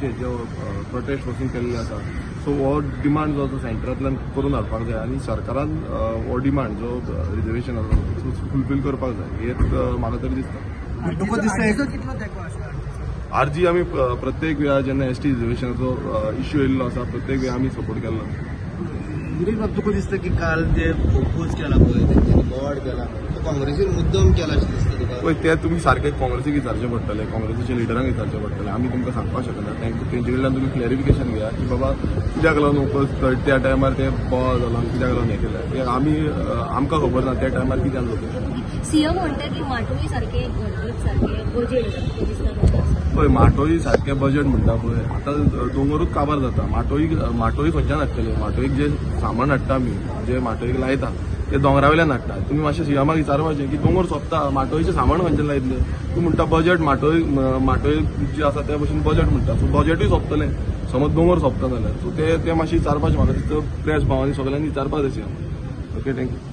लोकांचे जे प्रोटेस्ट पासून केल्ले आसा. सो हो डिमांड जो आसा सेंटरांतल्यान करून हाडपाक जाय आनी सरकारान हो डिमांड जो रिजर्वेशन आसा फुलफील करपाक जाय, हेच म्हाका तरी दिसता. आरजी आमी प्रत्येक वेळा जेन्ना एसटी रिजर्वेशनाचो इश्यू येयल्लो आसा प्रत्येक वेळा आमी सपोर्ट केल्लो. गिरीश बाब, तुका दिसता की काल जे ओपोज केला पळय तेंच्यांनी, बोवाळ केला, तो काँग्रेसीन मुद्दम केला अशें दिसता तुका? पळय, ते तुमी सारके काँग्रेसीक विचारचें पडटलें, काँग्रेसीच्या लिडरांक विचारचें पडटलें. आमी तुमकां सांगपाक शकना. तेंचे कडल्यान तुमी क्लॅरिफिकेशन घेया की बाबा कित्याक लागून ओपोज त्या टायमार ते बोवाळ जालो आनी कित्याक लागून हें केलें, आमी आमकां खबर ना त्या टायमार कितें जालें. सीएम म्हणटा की माटोळी सारकें घरगत सारकें बजेट दिसता. पळय, माटोळी सारकें बजेट म्हणटा पळय, आतां दोंगरूच काबार जाता. माटोळी माटोळी खंयच्यान हाडटले? माटोळीक जे सामान हाडटा आमी, जे माटोळीक लायता ते दोंगरा वयल्यान हाडटा. तुमी मातशें सीएमाक विचारपाचें की दोंगर सोंपता, माटोळीचें सामान खंयच्यान लायतले? तूं म्हणटा बजेट माटोळी माटोळी जी आसा त्या भशेन बजेट म्हणटा, सो बजेटूय सोंपतलें समज दोंगर सोंपता जाल्यार. सो ते मातशें विचारपाचें म्हाका दिसता, प्रेस भावांनी सगळ्यांनी विचारपाक जाय सीएम. Okay, thank you.